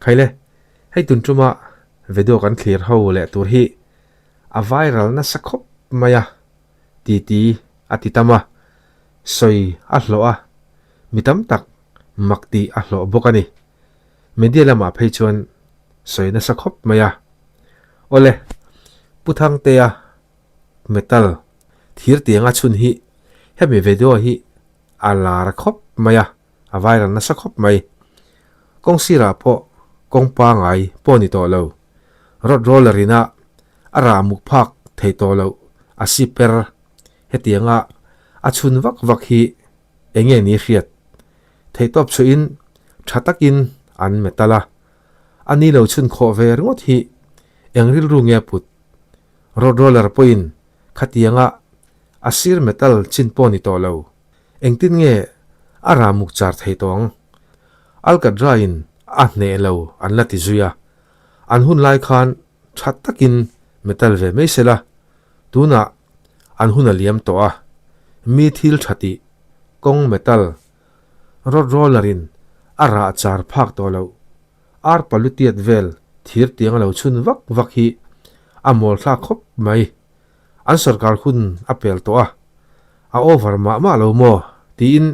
Khaile, hei tun tuma video kan thlir ho leh tur hi a viral nasa khawp mai a, titi a ti tam a, sawi a hlawh a, mi tam tak mak tih a hlawh bawk a ni. Media lamah phei chuan sawi nasa khawp mai a. Awle, Pu Thangtea metal thir tianga chhun hi hemi video hi a lar khawp mai a, a viral nasa khawp mai. Kawng sirah pawh kawng pangai pawh ni tawh lo. Road roller ina a rah muk phak thei tawh loh a si per hetianga a chhun vak vak hi eng nge ni hriat theihtawp chhuahin tha takin an metal a, a ni lo chhun khawh ve ringawt hi eng rilru nge put. Road roller pawhin khatianga a sir metal chin pawh ni tawh lo. Engtin nge a rah muk char thei tawh ang? Alcatraz-in a hneh lo an la ti zui a, an hun lai khan tha takin metal ve mai se la, tunah an hun a liam tawh a, mi thil tha tih kawng metal road roller-in a rah char phak tawh loh ar palutiat vel thir tiang a lo chhun vak vak hi a mawl thlak khawp mai. An sorkar hun a pel tawh a, a over mah mah lo maw tiin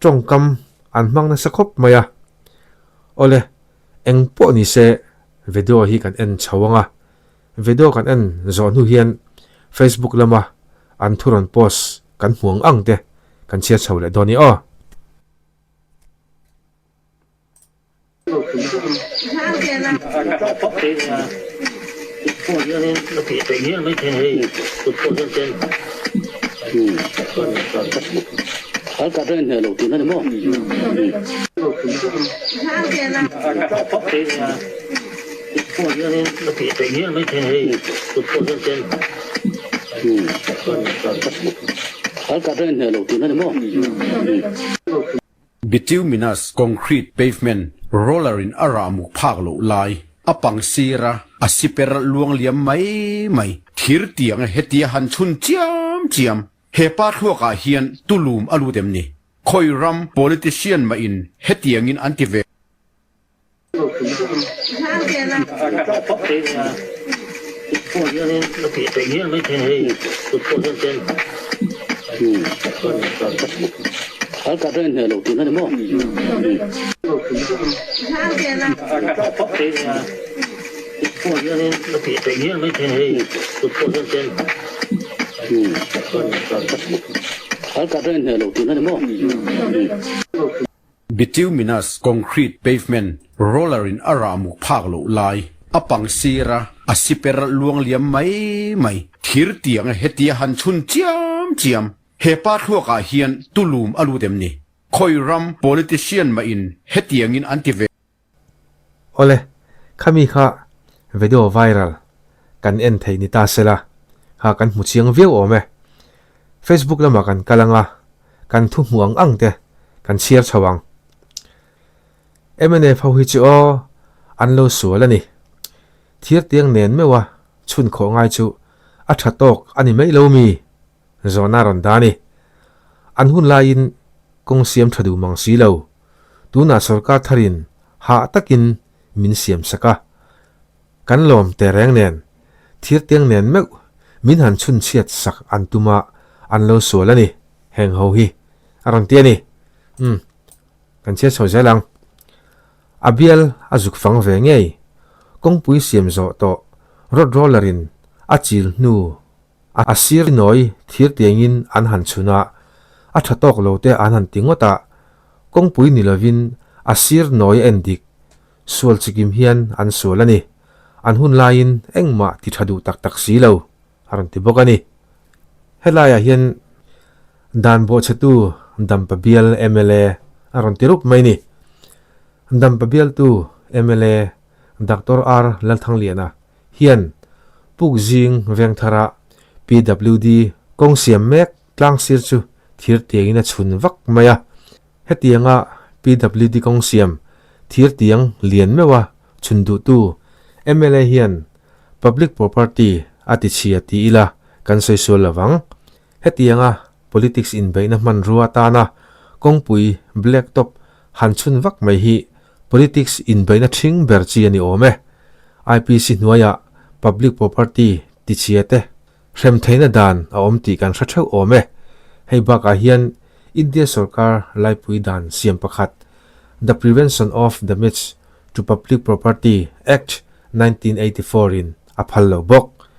tawngkam an hmang nasa khawp mai a. Awle, eng pawh ni se video hi kan en chho ang a, video kan en zawh hnu hian Facebook lama an thu rawn post kan hmu ang ang te kan chhiar chho leh dawn i aw. Bituminous concrete pavement roller in a rah muk phak loh lai a pang sir a, a siper luang liam mai mai. Thir tiang hetia han chhun chiam chiam. He pa thluak ah hian tulum a lut em ni? Khawi ram politician mah in hetiang in an ti ve. Bituminous concrete pavement roller in a rah muk phak loh lai a pang sir a, a siper luang liam mai mai. Thir tiang hetia han chhun chiam chiam. He pa thluak ah hian tulum a lut em ni? Khawi ram politician mah in hetiang in an ti ve. Awle, khami kha video viral kan en theih ni ta sela, kha kan hmu chiang viau awm e. Facebook lamah kan kal anga, kan thu hmu ang ang te kan chhiar chho ang. Mnf ho hi chu aw, an lo sual a ni. Thir tiang nen meuha chhun khawh ngai chu a tha tawk a ni mai lo mi? Zawhna rawn dah a ni. An hun laiin kawng siam tha duh mang si lo. Tunah sorkar tharin hah takin min siam sak a. Kan lawm teh reng nen, thir tiang nen meuh min han chhun chhiat sak an tum a, an lo sual a ni, heng ho hi a rawn ti a ni. Umm, kan chhiat chho zel ang. A bial a zuk fang ve ngei. Kawngpui siam zawh tawh road roller in a chil hnu A sir nawi thir tiangin an han chhun a, a tha tawk lo te an han ti ngawt a, kawngpui ni lovin a sir nawi a en dik, sual chikim hian an sual a ni. An hun laiin engmah ti tha duh tak tak si lo, a rawn ti bawk a ni. Helaiah hian dan bawhchhetu Dampa bial mla a rawn ti rup mai ni. Dampa bialtu mla Doctor R Lalthangliana hian puk zing veng thara PWD kawng siam mek tlang sir chu thir tiangin a chhun vak mai a. Hetianga PWD kawng siam thir tiang lian meuha chhun duhtu mla hian public property a ti chhia ti ila kan sawi sual lo vang. Hetianga politics inbeihna hmanrua atana kawngpui black top han chhun vak mai hi Politics inbeihna ṭhing ber chi a ni awm e. IPC hnuaiah public property tichhia te hrem theihna dan a awm tih kan hre theuh awm e. Hei bakah hian India sorkar laipui dan siam pakhat The Prevention of Damage to Public Property Act 1984 in a phal lo bawk.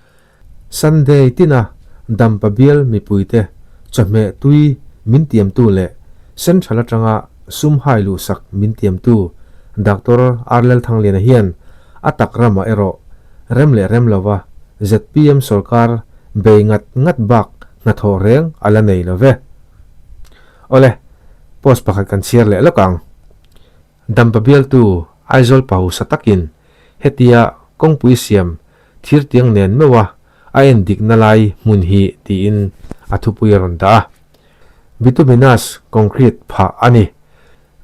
Sunday tina Dampa bial mipuite chawhmeh tui min tiamtu leh Central atanga sum hai luhsak min tiamtu Doctor R Lalthangliana hian a tak ramah erawh rem leh rem lova zpm sorkar bei ngat ngat bak hnathawh reng a la nei lo ve. Awle, post pakhat kan chhiar leh lawk ang. Dampa bialtu Aizawl pahusa takin hetia kawngpui siam thirtiang nen meuha a en dikna lai hmun hi tiin a thupui a rawn dah a. Bituminous concrete phah a ni.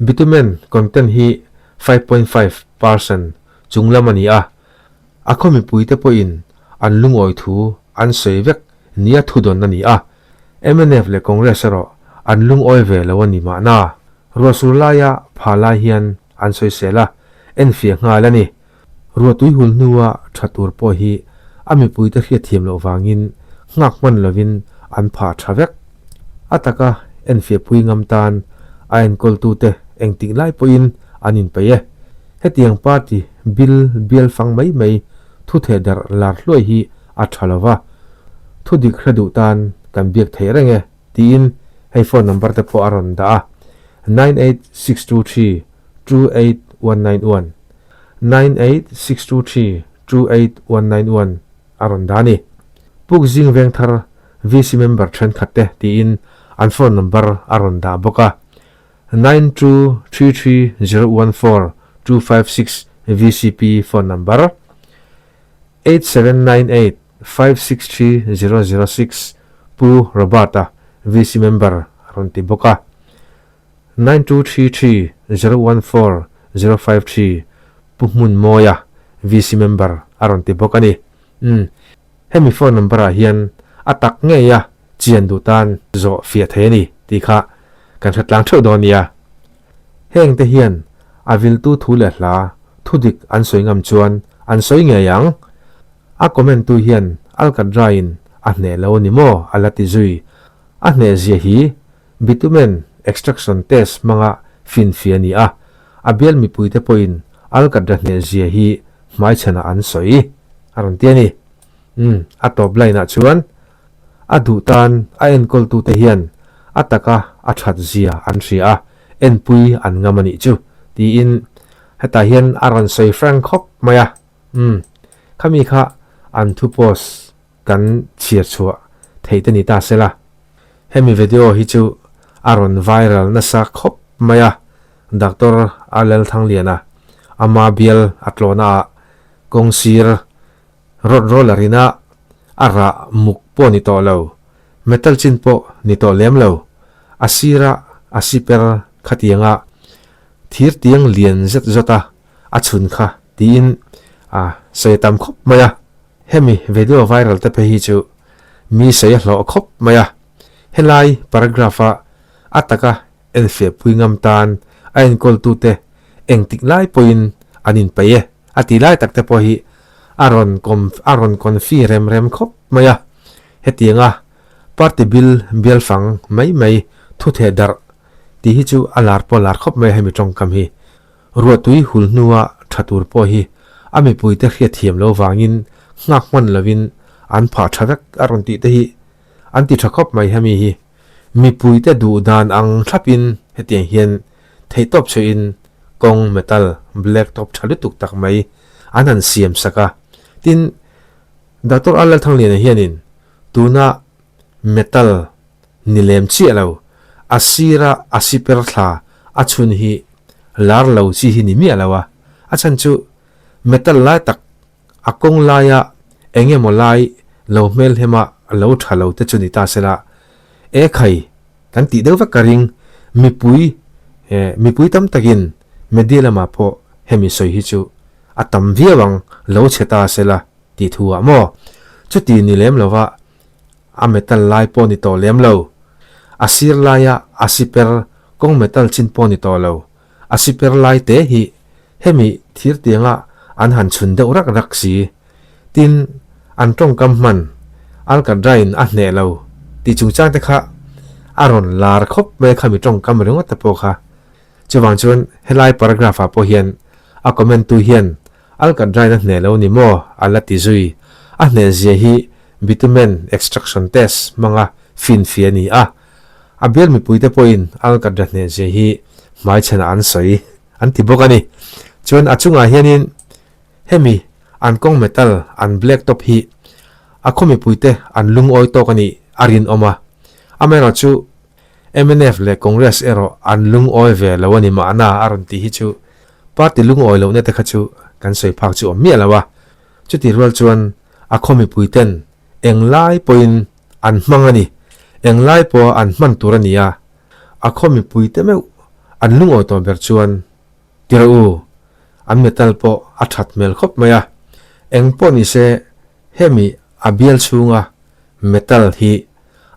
Bitumen content hi 5.5% chunglam a ni a, a khaw mipuite pawhin an lungawi thu an sawi vek nia thudawn a ni a. Mnf leh Congress erawh an lungawi ve lo a ni mahna. Ruahsur laia pha lai hian an sawisel a, enfiah nghal a ni. Ruahtui hul hnua tha tur pawh hi a mipuite hriatthiam loh vangin nghak hman lovin an pha tha vek. A taka enfiah pui ngam tan a enkawltute engtik lai pawhin an inpeih e. Hetiang party bil bial fang mai mai thu thehdarh lar hluai hi a tha lo va, thu dik hre duh tan kan biak theih reng e tiin hei phone number te pawh a rawn dah a, 9862328191, 9862328191 a rawn dah a ni. Puk Zing Vengthar VC member thenkhat te tiin an phone number a rawn dah bawk a, 9233014256 VCP phone number. 8798563006 Pu Robert-a VC member a rawn ti bawk a. 9233014053 Pu Hmunmawia VC member a rawn ti bawk a ni. Umm, hemi phone number ah hian a tak ngei a chian duh tan zawh fiah thei a ni tih kha kan hre tlang theuh dawn nia. Heng te hian a viltu thu leh hla thudik an sawi ngam chuan an sawi ngei ang. A comment tu hian Alcatraz-in a hneh lo a ni maw a la ti zui. A hneh zia hi bitumen extraction test hmanga finfia a ni a, a bial mipuite pawhin Alcatraz hneh zia hi hmaichhanah an sawi a rawn ti a ni. Umm, a tawp line ah chuan a duh tan a enkawltute hian a taka a that zia an hria a, enpui an ngam a nih chu tiin hetah hian a rawn sawi frank khawp mai a. Umm, khami kha an thu post kan chhiar chhuah theih te ni ta sela. Hemi video hi chu a rawn viral nasa khawp mai a, Doctor Arlel Thangliana ama bial a tlawhna ah kawng sir Rod roller ina a rah muk pawh ni tawh lo, metal chin pawh ni tawh lem lo, a sira a siper khatianga thir tiang lian zet zawt a a chhun kha tiin a sawi tam khawp mai a. Hemi video viral te phei hi chu mi sawi a hlawh khawp mai a, helai paragraph a a taka enfiah pui ngam tan a enkawltute engtik lai pawhin an inpeih e. A ti lai tak te pawh hi a rawn kawm a rawn confi rem rem khawp mai a. Hetianga party bill bial fang mai mai thu theh darh tih hi chu a lar pawh a lar khawp mai a hemi tawngkam hi. Ruahtui hul hnua tha tur pawh hi a mipuite hriatthiam lo vangin nghak hman lovin an phah tha vek a rawn tih te hi an ti tha khawp mai hemi hi. Mipuite duh dan ang thlapin hetiang hian theihtawp chhuihin kawng metal black top tha lutuk tak mai an han siam sak a. Tin, Doctor R Lalthangliana hianin tuna metal ni lem chiah lo, a sira a siper thla a chhun hi lar lo chi hi ni miah lo a. A chhan chu metal lai tak A kawng laia eng emaw lai lo hmelhema lo tha lo te chu ni ta sela, E khai, kan tih deuh vek ka ring, mipui, mipui tam takin media lamah pawh hemi sawi hi chu a tam viau ang, lo chhe ta sela tih thu ah maw? Chuti ni lem lova a metal lai pawh ni tawh lem lo, a sir laia a siper kawng metal chin pawh ni tawh lo, a siper lai te hi. Hemi thir tianga an han chhun deuh rak rak si. Tin, an tawngkam hman Alkadrain a hneh lo tih chungchang te kha a rawn lar khawp mai a khami tawngkam ringawt te pawh kha. Chuvang chuan helai paragraph ah pawh hian a comment tu hian Alkadrain a hneh lo ni maw a la ti zui. A hneh zia hi bitumen extraction test hmanga finfia a ni a. A bial mipuite pawhin Alkadra hneh zia hi hmaichhanah an sawi an ti bawk a ni. Chuan a chungah hianin hemi an kawng metal an black top hi a khaw mipuite an lungawi tawk a nih a rinawm a. Amaherawh chu mnf leh Congress erawh an lungawi ve lo a ni mahna a rawn tih hi chu party lungawi lohna te kha chu kan sawi phak chu awm miah lo a. Chutih rual chuan a khaw mipuiten englai pawhin An hmang a ni. Englai pawha an hman tur a ni a, a khaw mipui te meuh an lungawi tawh ber chuan ti rawh u, an metal pawh a that hmel khawp mai a. Eng pawh ni se hemi a bial chhunga metal hi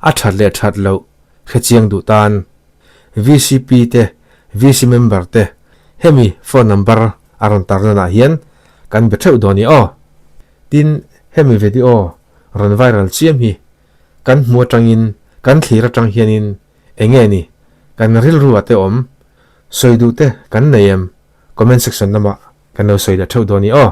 a that leh that loh hrechiang duh tan VCP te, VC member te hemi phone number a rawn tarlan ah hian kan be theuh dawn i aw. Tin, hemi video rawn viral chiam hi kan hmu atangin, kan thlir atang hianin eng nge ni kan rilru ah te awm, sawi duh te kan nei em? Comment section lamah kan lo sawi leh theuh dawn i aw.